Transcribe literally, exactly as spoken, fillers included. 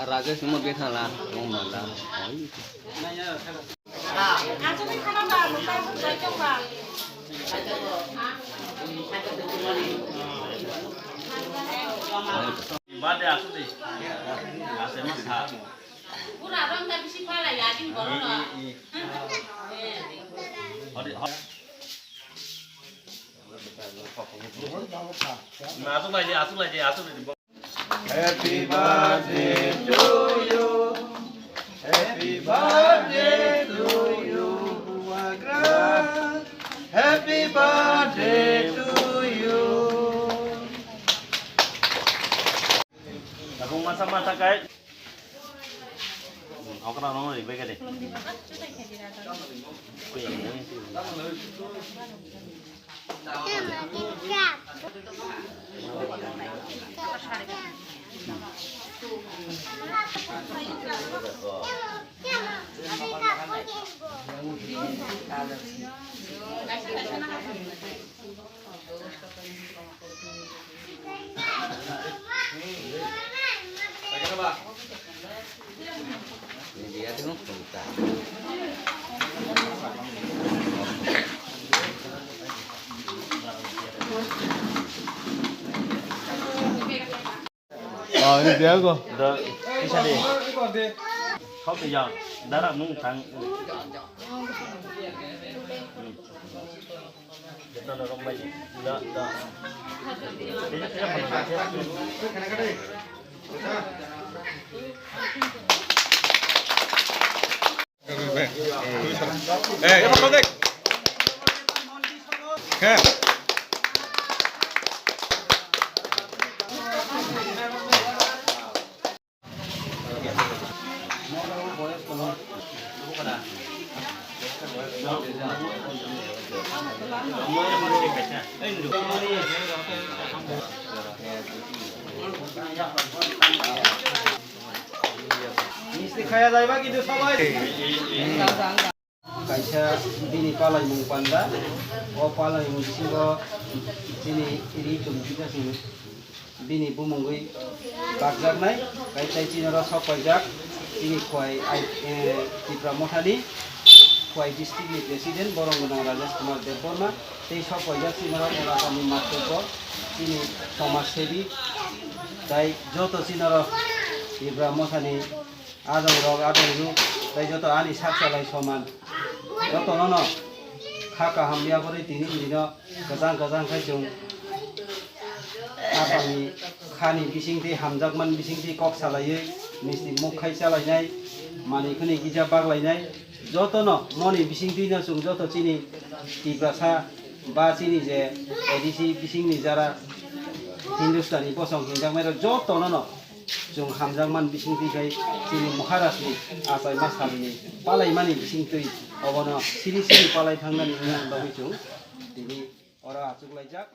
Rajesh mo betha la, mo mala. Birthday asuk di. Asai ma sa. Pura rong da bisi pala ya din boro no. Hodi, hodi. Na, asuk lai di, asuk lai di, asuk lai di. Happy birthday to you. Happy birthday to you, Bubagra. Happy birthday to you. Tabuk masa masa kai. Okra no ri bege de. Oh, ini dia kok. Da, bisa deh. Kau tuh ya, darah mung tang. Hmm. Kita dorong baik. Da, da. Ini tidak pernah. Misti khaya jaiba kintu sobai. Kaisa bini palaimung panda, o palaimung bisingo chini ri chum kisa chum bini bumungwi bakjaknai, kai tai chini oro sok paijak chini Khowai, eh, Tipra Mothani Khowai district ni president borong gwnang Rajesh Kumar Debbarma, tei sok paijak chini oro elakani maktwbo chini somaj sebi, tai joto chini oro Tipra Mothani adongrok, adongrok, tei joto ani sak salai soman. Jotono no kha kaham yaphurwi tini bini no kwchang kwchang khai chwng aphangni khani bisingtwi hamjakmani bisingtwi kok salaiwi misti muk khai chalainai, manwi khwnwi gija baklainai. Jotono moni bisingtwi no chwng joto chini Tiprasa ba chini je A D C bisingni jara Hindustani bosong hinjaknairok jotono no chwng hamjakmani bisingtwi khai chini Maharajni achaima salni palaimani bisingtwi obono siri siri palai thangnani wngmani bagwi chwng tini oro achuklaijak.